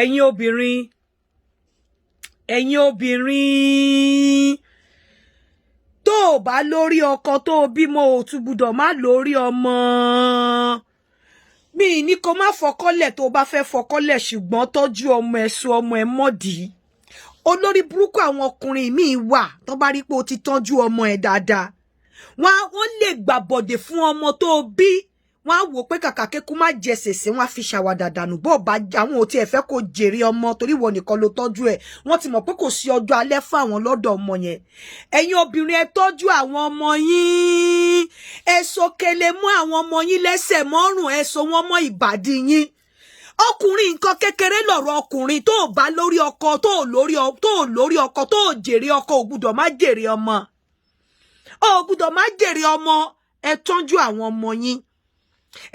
Ẹ̀yin obìnrin, ẹ̀yin obìnrin, tó o bá lórí ọkọ tó o bímọ, ò tún gbúdọ̀ má lórí ọmọ. Mi ní kó má fọkọ́lẹ̀ tó o bá fẹ́ fọkọ́lẹ̀, ṣùgbọ́n tọ́jú ọmọ ẹ̀, so ọmọ ẹ̀ mọ́dìí. Olórí burúkú àwọn ọkùnrin míì wà tó bá rí pé o ti tọ́jú ọmọ ẹ̀ dáadáa, wọ́n lè gbàbọ̀dè fún ọmọ tó o bí. Wọ́n á wò pé kàkà kékú má jẹ sèse, wọ́n á fi ṣàwàdà dànù. Bó bá àwọn ò tiẹ̀ fẹ́ kó jèrè ọmọ, torí ìwọ nìkan ló tọ́jú ẹ̀. Wọ́n ti mọ̀ pé kò sí ọjọ́ alẹ́ fún àwọn lọ́dọ̀ ọmọ yẹn. Ẹ̀yin obìnrin, ẹ tọ́jú àwọn ọmọ yín. Ẹ sókèlè mú àwọn ọmọ yín lẹ́sẹ̀ mọ́rùn, ẹ so wọ́n mọ́ ìbàdí yín. Ọkùnrin, nǹkan kékeré lọ̀rọ̀ ọkùnrin. Tó o bá lórí ọkọ, tó o lórí ọkọ, tó o jèrè ọkọ, ò gbúdọ̀ má jèrè ọmọ, ò gbúdọ̀ má jèrè ọmọ. Ẹ tọ́jú àwọn ọmọ yín,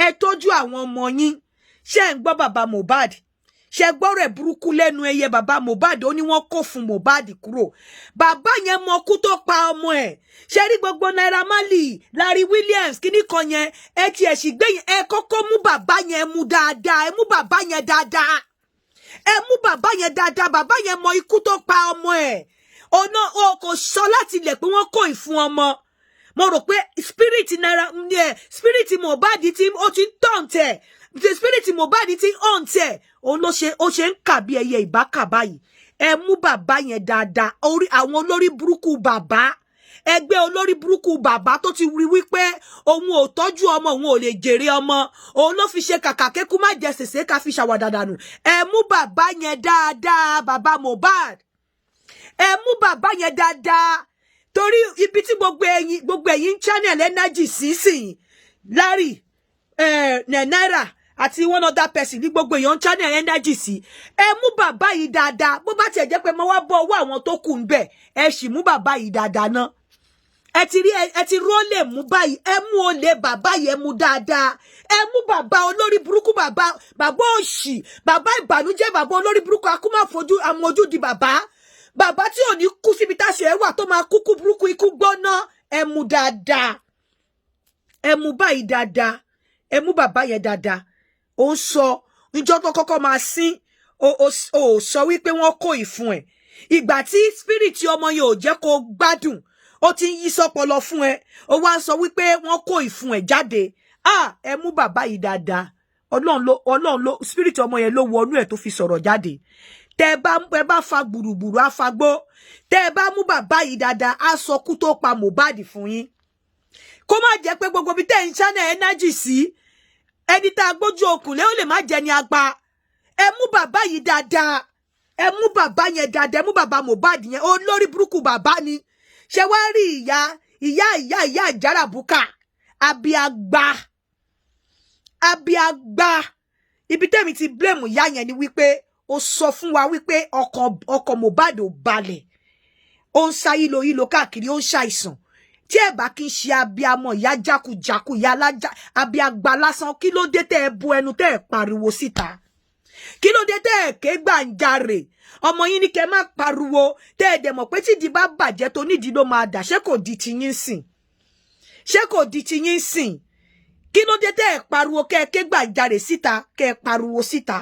ẹ tọ́jú àwọn ọmọ yín. Ṣé ń gbọ́ bàbá Mohbad? Ṣe gbọ́rọ̀ ẹ̀ burúkú lẹ́nu ẹyẹ bàbá Mohbad? Ó ní wọ́n kó fún Mohbad kúrò. Bàbá yẹn mọ kú tó pa ọmọ ẹ̀. Ṣe rí gbogbo Naira Marley, Larry Williams, kíní kan yẹn, ẹ tiẹ̀ sì gbé yẹn. Ẹ kọ́kọ́ mú bàbá yẹn mú dáadáa. Ẹ mú bàbá yẹn dáadáa, ẹ mú bàbá yẹn dáadáa. Bàbá yẹn mọ ikú tó pa ọmọ ẹ̀. Ọ̀nà o kò sọ láti ilẹ̀ pé wọ́n kó ìfun ọmọ. Mo rò pé spirit Naira, spirit Mohbad tí ó ti ń tàn tẹ̀, the spirit Mohbad ti hàn tẹ̀, òun ló ṣe ó ṣe ń kà bí ẹyẹ ìbákà báyìí. Ẹ mú bàbá yẹn dáadáa. Orí àwọn olórí burúkú bàbá, ẹgbẹ́ olórí burúkú bàbá tó ti rí wípé òun ò tọ́jú ọmọ, òun ò lè jèrè ọmọ, òun ló fi ṣe kàkà kékú má jẹ sèse ká fi ṣàwàdà dànù. Ẹ mú bàbá yẹn dáadáa, bàbá Mohbad. Ẹ mú bàbá yẹn dáadáa, torí ibi tí gbogbo ẹ̀yin channel energy sísìn, Larry, Naira àti one other person ní gbogbo èèyàn channel energy sí. Ẹ mú bàbá yìí dáadáa. Bó bá tiẹ̀ jẹ́ pé mo wá bọ́ ọwọ́ àwọn tó kù ń bẹ̀, ẹ sì mú bàbá yìí dáadáa ná. Ẹ ti rí, ẹ ti rólè mú báyìí. Ẹ mú olè bàbá yẹn mú dáadáa. Ẹ mú bàbá olórí burúkú, bàbá, bàbá òṣì, bàbá ìbànújẹ́, bàbá olórí burúkú akúmáfojú amójú di bàbá, bàbá tí ò ní kú síbi táṣọ ẹ wà, tó máa kúkú burúkú, ikú gbóná. Ẹ mú dáadáa, ẹ mú báyìí dáadáa, ẹ mú bàbá yẹn dáadáa. Ó ń sọ níjọ́ tó kọ́kọ́ máa sín, ó sọ wípé wọ́n kó ìfun ẹ̀. Ìgbà tí spirit ọmọ yẹn ò jẹ́ kó gbádùn, ó ti ń yí sọpọlọ fún ẹ, ó wá ń sọ wípé wọ́n kó ìfun ẹ̀ jáde. Ah, ẹ mú bàbá yìí dáadáa. Ọlọ́run ló spirit ọmọ yẹn ló wọnú ẹ̀ tó fi sọ̀rọ̀ jáde. Tẹ bá, ẹ bá fa gbùrùgbùrù afagbó. Tẹ bá mú bàbá yìí dáadáa, á sọ kú tó pa Mohbad fún yín. Kó má jẹ́ pé gbogbo ibi tẹ́ ń channel energy sí, ẹni tá a gbójú okùn lé, ó lè má jẹ́ ni agba. Ẹ mú bàbá yìí dáadáa, ẹ mú bàbá yẹn dáadáa, ẹ mú bàbá Mohbad yẹn. Olórí burúkú bàbá ni. Ṣé wá rí ìyá ìyá ìyá ìyá ìjáràbùkà, abiagba, abiagba? Ibi tẹ́mi ti blame ìyá yẹn ni wípé ó sọ fún wa wípé ọkọ Mohbad ò balẹ̀, ó ń sá yílo yílo káàkiri, ó ń ṣàìsàn. Tí ẹ bá kí ń ṣe abiamọ, ìyá jákujàku, ìyá alájà, abiagba lásán, kí ló dé tẹ́ ẹ bu ẹnu, tẹ́ ẹ pariwo síta? Kí ló dé tẹ́ ẹ ké gbàǹjarè? Ọmọ yín ní kẹ́ má pariwo, tẹ́ ẹ dẹ̀ mọ̀ pé tídìí bá bàjẹ́, tó nídìí ló máa dà. Ṣé kò di tiyín sìn? Ṣé kò di tiyín sìn? Kí ló dé tẹ́ ẹ pariwo, kẹ́ ẹ ké gbàǹjarè síta, kẹ́ ẹ pariwo síta?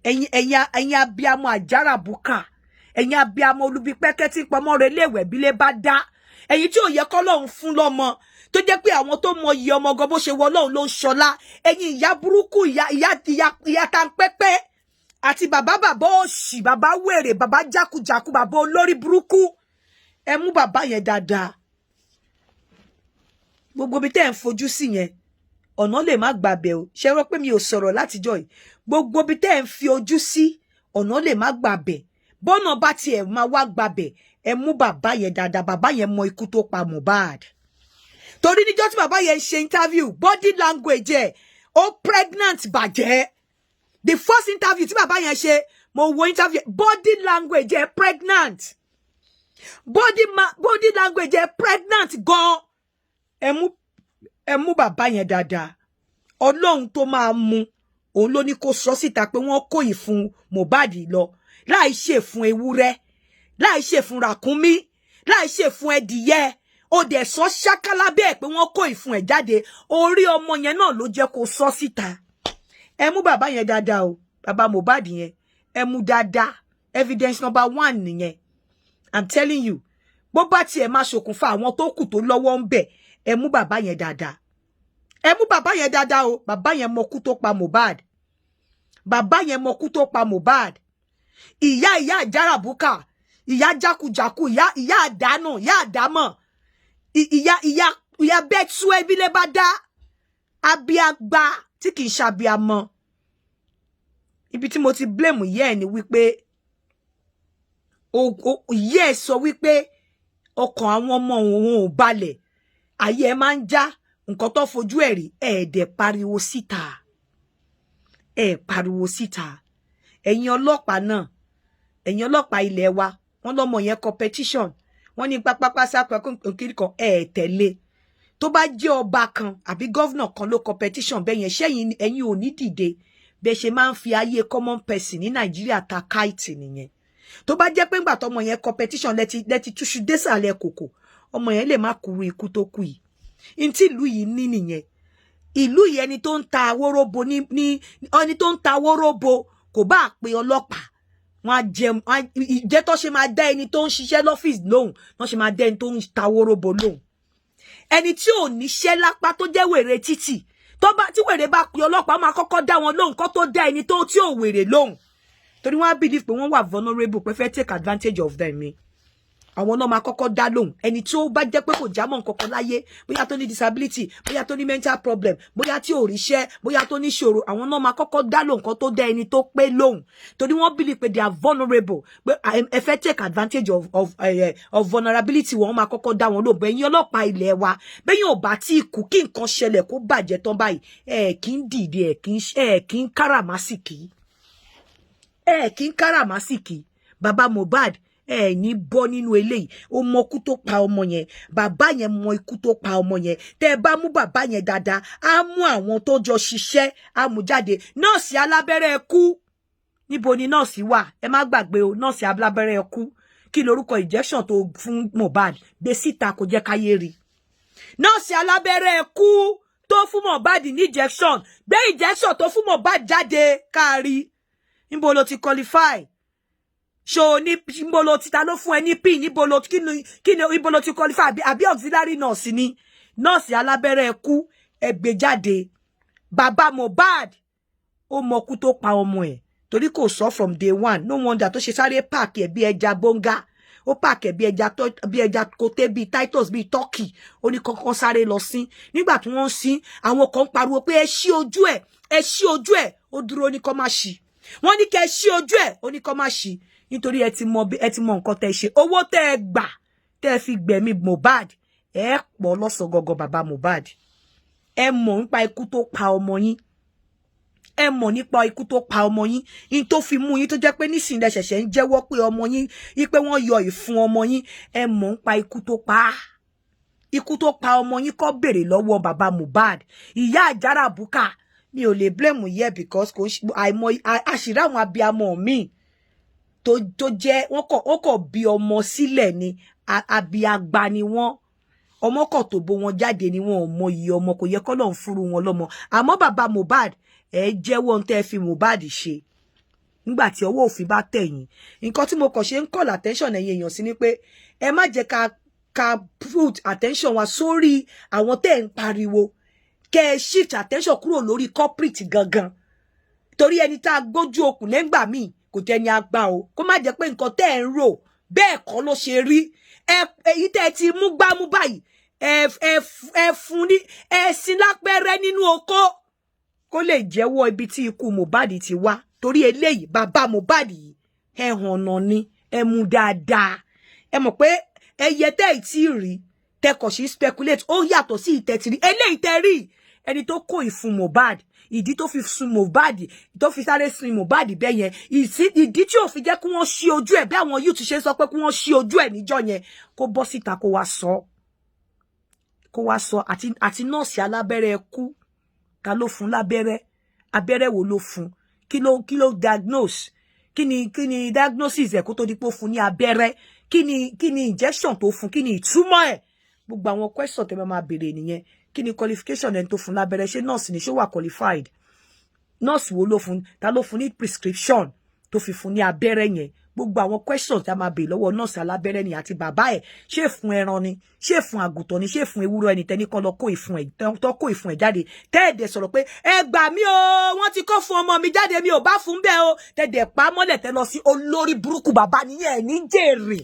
Ẹ̀yin abiamọ àjàràbùkà, ẹ̀yin abiamọ olubi pẹ́kẹ́ tí pọmọ rẹ̀ léèwẹ̀ bílé bá dá, ẹ̀yin tí ò yẹ kọ́lọ́run fún lọ́mọ, tó jẹ́ pé àwọn tó mọ iye ọmọ gan, bó ṣe wọ Ọlọ́run ló ń ṣọlá. Ẹ̀yin ìyá burúkú, ìyá ìyá ìyá ìyá tanpẹ́pẹ́ àti bàbá, bàbá òṣì, bàbá wèrè, bàbá jákujàku, bàbá olórí burúkú, ẹ mú bàbá yẹn dáadáa. Gbogbo ibi tẹ́ ẹ̀ ń fojú sí yẹn, ọ̀nà lè má gbàbẹ̀ o. Ṣe rọ pé mi ò sọ̀rọ̀ látijọ́ yìí? Gbogbo ibi tẹ́ ẹ̀ ń fi ojú sí, ọ̀nà lè má gbàbẹ̀. Bọ́nà bá tiẹ̀ máa wá gbàbẹ̀, ẹ mú bàbá yẹn dáadáa. Bàbá yẹn mọ ikú tó pa Mohbad, torí níjọ́ tí bàbá yẹn ń ṣe interview, body language ẹ̀, ó pregnant bàjẹ́. The first interview tí bàbá yẹn ṣe, mo wo interview, body language ẹ̀ pregnant, body language ẹ̀ pregnant gan. Ẹ mú bàbá yẹn dáadáa. Ọlọ́run tó máa mú òun ló ní kó sọ síta pé wọ́n kó ìfun Mohbad lọ, láì ṣe fún ewúrẹ́, láì ṣe fún ràkúnmí, láì ṣe fún ẹdìyẹ. Ó dẹ̀ sọ ṣákálá bẹ́ẹ̀ pé wọ́n kó ìfun ẹ̀ jáde. Orí ọmọ yẹn náà ló jẹ́ kó sọ síta. Ẹ mú bàbá yẹn dáadáa o, bàbá Mohbad yẹn. Ẹ mú dáadáa. Evidence number one nìyẹn. I'm telling you, bó bá tiẹ̀ máa ṣokùnfà àwọn tó kù tó lọ́wọ́ ń bẹ̀, ẹ mú bàbá yẹn dáadáa. Ẹ mú bàbá yẹn dáadáa o. Bàbá yẹn mọ kú tó pa Mohbad. Bàbá yẹn mọ kú tó pa Mohbad. Ìyá àjàràbùkà, ìyá jákujàku, ìyá àdánù, ìyá àdámọ̀, ìyá bẹ́tú ẹbílẹ̀ bá dá abiagba tí kì í ṣàbíamọ. Ibi tí mo ti blame ìyá ẹ̀ ni wípé ìyá ẹ̀ sọ wípé ọkàn àwọn ọmọ òun ò balẹ̀, ayé ẹ̀ máa ń já, nǹkan tó fojú ẹ̀ rí. Ẹ̀ dẹ̀ pariwo síta, ẹ̀ pariwo síta. Ẹ̀yin ọlọ́pàá náà, ẹ̀yin ọlọ́pàá ilé wa, wọ́n lọ́mọ yẹn kọ petition, wọ́n ní pápápá sápẹ́ kiri kan, ẹ̀ tẹ̀lé. Tó bá jẹ́ ọba kan àbí governor kan ló kọ petition bẹ́ẹ̀ yẹn, ṣẹ́yìn ẹ̀yin ò ní dìde? Bẹ́ẹ̀ ṣe máa ń fi ayé common person ní Nàìjíríà ta káìtì nìyẹn. Tó bá jẹ́ pé ńgbà tọmọ yẹn kọ petition lẹ́ti túṣu désàlẹ̀ kòkò, ọmọ yẹn lè má kúrú ikú tó kú yìí. Ntí ìlú yìí ní nìyẹn. Ìlú yìí, ẹni tó ń ta wóróbo ní ẹni tó ń ta wóróbo kò bá pe ọlọ́pàá, wọn á jẹ ìjẹ. Tó ṣe máa dá ẹni tó ń ṣiṣẹ́ lọ́fíìsì lóhùn, wọ́n ṣe máa dá ẹni tó ń ta wóróbo lóhùn. Ẹni tí ò níṣẹ́ lápá, tó jẹ́ wèrè títì, tó bá tí wèrè bá pe ọlọ́pàá, máa kọ́kọ́ dá wọn lóhùn kó tó dá ẹni tó tí ò wèrè lóhùn, torí wọ́n á believe pé wọ́n wà vulnerable, pé fẹ́ take advantage of them ni. Àwọn náà máa kọ́kọ́ dá lóhùn. Ẹni tí ó bá jẹ́ pé kò jámọ́ nǹkan kan láyé, bóyá tó ní disability, bóyá tó ní mental problem, bóyá tí ò ríṣẹ́, bóyá tó ní ṣòro, àwọn náà máa kọ́kọ́ dá lóhùn kan tó dá ẹni tó pé lóhùn, torí wọ́n believe pé they are vulnerable, pé ẹ fẹ́ take advantage of vulnerability wọn. Máa kọ́kọ́ dá wọn lóhùn. Bẹ́yìn ọlọ́pàá ilé wa, bẹ́yìn ò bá tí kú, kí nǹkan ṣẹlẹ̀ kó bàjẹ́ tán báyìí, ẹ kì í dìde, ẹ kì í káràmásìkì, ẹ kì í káràmásìkì. Bàbá Mohbad, ẹ ní bọ́ nínú eléyìí. Ó mọ ikú tó pa ọmọ yẹn. Bàbá yẹn mọ ikú tó pa ọmọ yẹn. Tẹ́ ẹ bá mú bàbá yẹn dáadáa, á mú àwọn tó jọ ṣiṣẹ́, á mú jáde. Nọ́ọ̀sì alábẹ́rẹ́ kú, níbo ni nọ́ọ̀sì wà? Ẹ má gbàgbé o, nọ́ọ̀sì alábẹ́rẹ́ kú, kí lorúkọ injection tó fún Mohbad? Gbé síta kó jẹ́ káyé rí. Nọ́ọ̀sì alábẹ́rẹ́ kú tó fún Mohbad ní injection, gbé injection tó fún Mohbad jáde káàrí. Níbo ló ti qualify? Ṣo ní níbo ló ti, ta ló fún ẹ ní pin? Níbo ló, kí ni, níbo ló ti qualify? Àbí auxiliary nurse ni nọ́ọ̀sì alábẹ́rẹ́ kú? Ẹ gbé jáde. Bàbá Mohbad, ó mọ kú tó pa ọmọ ẹ̀, torí kò sọ from day one. No wonder tó ṣe sáré pack ẹ̀ bí ẹja bóńgá. Ó pack ẹ̀ bí ẹja, bí ẹja koté, bí Titus, bí turkey. Ó ní kọ́kọ́ sáré lọ sí. Nígbà tí wọ́n ń sin, àwọn kan pariwo pé ẹ ṣí ojú ẹ̀, ẹ ṣí ojú ẹ̀. Ó dúró, ní kó má ṣí. Wọ́n ní kẹ́ ẹ ṣí ojú ẹ̀, ó ní kó má ṣí, nítorí ẹ ti mọ nǹkan tẹ́ ṣe. Owó tẹ́ ẹ gbà tẹ́ ẹ fi gbẹ̀mí Mohbad, ẹ pọ̀ lọ́sàn gangan. Bàbá Mohbad, ẹ mọ̀ nípa ikú tó pa ọmọ yín. Ẹ mọ̀ nípa ikú tó pa ọmọ yín, in tó fi mú yín tó jẹ́ pé nísìnyí lẹ ṣẹ̀ṣẹ̀ ń jẹ́wọ́ pé ọmọ yín, pé wọ́n yọ ìfun ọmọ yín. Ẹ mọ̀ nípa ikú tó pa á. Ikú tó pa ọmọ yín kọ́ béèrè lọ́wọ́ bàbá Mohbad. Ìyá àjàrà bùkà, mi ò lè blame yẹ, because kò àìmọ̀ àṣírí àwọn abiyamọ míì tó jẹ́ wọ́n kọ̀ bí ọmọ sílẹ̀ ni, abiagba ni wọ́n. Ọmọ kọ̀ tó bó wọn jáde ni, wọn ò mọ iye ọmọ. Kò yẹ kọ́lọ́run fúru wọn lọ́mọ. Àmọ́ bàbá Mohbad, ẹ jẹ́wọ́ ohun tẹ́ ẹ fi Mohbad ṣe nígbà tí ọwọ́ òfin bá tẹ̀ yín. Nǹkan tí mo kàn ṣe ń call attention ẹ̀yin èèyàn sí ni pé ẹ má jẹ́ ká put attention wa sórí àwọn tẹ́ ẹ̀ ń pariwo, kẹ́ ẹ shift attention kúrò lórí culprit gangan, torí ẹni tá a gbójú okùn lẹ́ngbà míì kò tẹ́ ni a gbà o. Kó má jẹ́ pé nǹkan tẹ́ ẹ̀ ń rò bẹ́ẹ̀ kọ́ ló ṣe rí. Èyí tẹ́ ẹ ti mú gbámú báyìí, ẹ fún ní ẹ̀sìn lápẹ́rẹ́ nínú oko kó lè jẹ́wọ́ ibi tí ikú Mohbad ti wá, torí eléyìí, bàbá Mohbad yìí, ẹ hànà ni. Ẹ mú dáadáa. Ẹ mọ̀ pé ẹyẹ tẹ́ ì tí rí tẹkọ̀ sí speculate, ó yàtọ̀ sí ìtẹ̀tìrí eléyìí tẹ́ rí. Ẹni tó kó ìfun Mohbad, ìdí tó fi sun Mohbad, tó fi sáré sun Mohbad bẹ́ẹ̀ yẹn, ìdí tí ò fi jẹ́ kí wọ́n ṣí ojú ẹ̀ bí àwọn youth ṣe sọ pé kí wọ́n ṣí ojú ẹ̀ níjọ́ yẹn, kó bọ́ síta, kó wá sọ, kó wá sọ. Àti nọ́ọ̀sì alábẹ́rẹ́ kú, ta ló fún lábẹ́rẹ́? Abẹ́rẹ́ wo ló fún? Kí ló diagnose? Kí ni diagnosis ẹ̀ kó tó di pé ó fún ní abẹ́rẹ́? Kí ni injection tó fún? Kí ni ìtumọ̀ ẹ̀? Gbogbo àwọn question tẹ́ máa béèrè nìyẹn. Kí ni qualification ẹni tó fún lábẹ́rẹ́? Ṣé nọ́ọ̀sì ni? Ṣó wà qualified? Nọ́ọ̀sì wo ló fún? Ta ló fún ní prescription? tó fi fún ní abẹ́rẹ́ yẹn. Gbogbo àwọn questions tí a máa béèrè lọ́wọ́ nọ́ọ̀sì alábẹ́rẹ́ ni àti bàbá ẹ̀: ṣé fún ẹran ni? Ṣé fún àgùntàn ni? Ṣé fún ewúrẹ́ ni? Tẹ́ni kan lọ kó ìfun ẹ̀, tó kó ìfun ẹ̀ jáde, tẹ́ẹ̀dẹ̀ sọ̀rọ̀ pé, "Ẹ gbà mí o, wọ́n ti kó fún ọmọ mi jáde, mi ò bá fún bẹ́ẹ̀ o." Tẹ́ẹ̀dẹ̀ pa mọ́lẹ̀, tẹ́ lọ sí. Olórí burúkú bàbá nìyẹn, ẹ̀ ní jèrè.